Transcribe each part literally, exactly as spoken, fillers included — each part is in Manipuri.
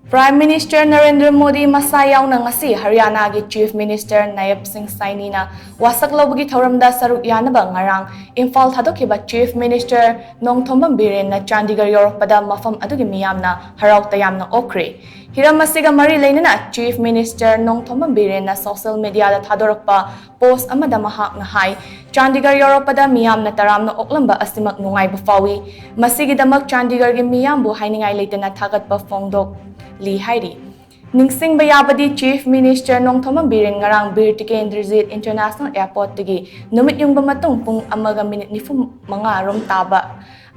Prime Minister ꯅꯔꯦꯟꯗ꯭ꯔ ꯃꯣꯗꯤ ꯃꯁꯥ ꯌꯥꯎꯅ ꯉꯁꯤ ꯍꯔꯤꯌꯥꯅꯥꯒꯤ Chief Minister ꯅꯥꯌꯕ ꯁꯤꯡ ꯁꯥꯏꯅꯤꯅ ꯋꯥꯁꯛ ꯂꯧꯕꯒꯤ ꯊꯧꯔꯝꯗ ꯁꯔꯨꯛ ꯌꯥꯅꯕ ꯉꯔꯥꯡ ꯏꯝꯐꯥꯜ ꯊꯥꯗꯣꯛꯈꯤꯕ Chief Minister ꯅꯣꯡꯊꯣꯝꯕꯝ ꯕꯤꯔꯦꯟꯅ ꯆꯥꯟꯗꯤꯒꯔ ꯌꯧꯔꯛꯄꯗ ꯃꯐꯝ ꯑꯗꯨꯒꯤ ꯃꯤꯌꯥꯝꯅ ꯍꯔꯥꯎ ꯇꯌꯥꯝꯅ ꯑꯣꯛꯈ꯭ꯔꯦ꯫ ꯍꯤꯔꯝ ꯑꯁꯤꯒ ꯃꯔꯤ ꯂꯩꯅꯅ Chief Minister Nongthombam ꯕꯤꯔꯦꯟꯅ social media ꯗ ꯊꯥꯗꯣꯔꯛꯄ post ꯑꯃꯗ ꯃꯍꯥꯛꯅ ꯍꯥꯏ, ꯆꯥꯟꯗꯤꯒꯔ ꯌꯧꯔꯛꯄꯗ ꯃꯤꯌꯥꯝꯅ ꯇꯔꯥꯝꯅ ꯑꯣꯛꯂꯝꯕ ꯑꯁꯤꯃꯛ ꯅꯨꯡꯉꯥꯏꯕ ꯐꯥꯎꯏ꯫ ꯃꯁꯤꯒꯤꯗꯃꯛ ꯆꯥꯟꯗꯤꯒꯔꯒꯤ ꯃꯤꯌꯥꯝꯕꯨ ꯍꯥꯏꯅꯤꯡꯉꯥꯏ ꯂꯩꯇꯅ ꯊꯥꯒꯠꯄ ꯐꯣꯡꯗꯣꯛꯂꯤ ꯍꯥꯏꯔꯤ꯫ ꯅꯤꯡꯁꯤꯡꯕ ꯌꯥꯕꯗꯤ, Chief Minister ꯅꯣꯡꯊꯣꯝꯕꯝ ꯕꯤꯔꯦꯟ ꯉꯔꯥꯡ ꯕꯤꯔ ꯇꯤꯀꯦꯟꯗ꯭ꯔꯖꯤꯠ International Airport ꯇꯒꯤ ꯅꯨꯃꯤꯠ ꯌꯨꯡꯕ ꯃꯇꯨꯡ ꯄꯨꯡ ꯑꯃꯒ ꯃꯤꯅꯤꯠ ꯅꯤꯐꯨ ꯃꯉꯥ ꯔꯣꯝ ꯇꯥꯕ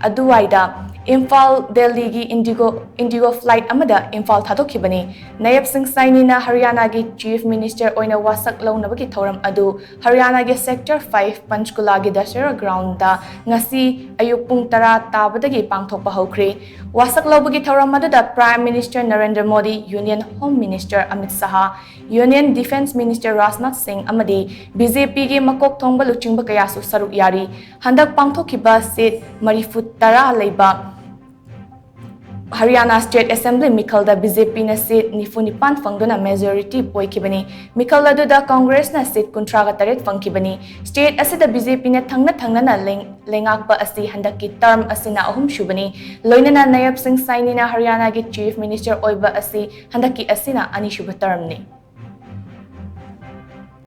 ꯑꯗꯨꯋꯥꯏꯗ ꯏꯝꯐꯥꯜ ꯗꯦꯜꯂꯤꯒꯤ Indigo, Indigo flight ꯑꯃꯗ ꯏꯝꯐꯥꯜ ꯊꯥꯗꯣꯛꯈꯤꯕꯅꯤ꯫ ꯅꯥꯌꯕ ꯁꯤꯡ ꯁꯥꯏꯅꯤꯅ ꯍꯔꯤꯌꯥꯅꯥꯒꯤ Chief Minister ꯑꯣꯏꯅ ꯋꯥꯁꯛ ꯂꯧꯅꯕꯒꯤ ꯊꯧꯔꯝ ꯑꯗꯨ ꯍꯔꯤꯌꯥꯅꯥꯒꯤ Sector five ꯄꯟꯆꯀꯨꯂꯥꯒꯤ ꯗꯁꯦꯔꯥ ground ꯗ ꯉꯁꯤ ꯑꯌꯨꯛ ꯄꯨꯡ ꯇꯔꯥ ꯇꯥꯕꯗꯒꯤ ꯄꯥꯡꯊꯣꯛꯄ ꯍꯧꯈ꯭ꯔꯦ꯫ ꯋꯥꯁꯛ ꯂꯧꯕꯒꯤ ꯊꯧꯔꯝ ꯑꯗꯨꯗ Prime Minister Narendra Modi, Union Home Minister Amit ꯁꯍꯥ, Union Defence Minister ꯔꯥꯖꯅꯥꯊ ꯁꯤꯡ ꯑꯃꯗꯤ BJP ꯒꯤ ꯃꯀꯣꯛ ꯊꯣꯡꯕ ꯂꯨꯆꯤꯡꯕ ꯀꯌꯥꯁꯨ ꯁꯔꯨꯛ ꯌꯥꯔꯤ꯫ ꯍꯟꯗꯛ ꯄꯥꯡꯊꯣꯛꯈꯤꯕ seat ꯃꯔꯤꯐꯨ ꯇꯔꯥ ꯂꯩꯕ ꯍꯔꯤꯌꯥꯅꯥ State Assembly ꯃꯤꯈꯜꯗ BJP ꯅ seat ꯅꯤꯐꯨ ꯅꯤꯄꯥꯟ ꯐꯪꯗꯨꯅ majority ꯑꯣꯏꯈꯤꯕꯅꯤ꯫ ꯃꯤꯈꯜ ꯑꯗꯨꯗ Congress ꯅ seat ꯀꯨꯟꯊ꯭ꯔꯥꯒ ꯇꯔꯦꯠ ꯐꯪꯈꯤꯕꯅꯤ꯫ State ꯑꯁꯤꯗ BJP ꯅ ꯊꯪꯅ ꯊꯪꯅꯅ ꯂꯩ-, ꯂꯩꯉꯥꯛꯄ ꯑꯁꯤ ꯍꯟꯗꯛꯀꯤ term ꯑꯁꯤꯅ ꯑꯍꯨꯝꯁꯨꯕꯅꯤ꯫ ꯂꯣꯏꯅꯅ ꯅꯥꯌꯕ ꯁꯤꯡ ꯁꯥꯏꯅꯤꯅ ꯍꯔꯤꯌꯥꯅꯥꯒꯤ Chief Minister ꯑꯣꯏꯕ ꯑꯁꯤ ꯍꯟꯗꯛꯀꯤ ꯑꯁꯤꯅ ꯑꯅꯤꯁꯨꯕ term ꯅꯤ꯫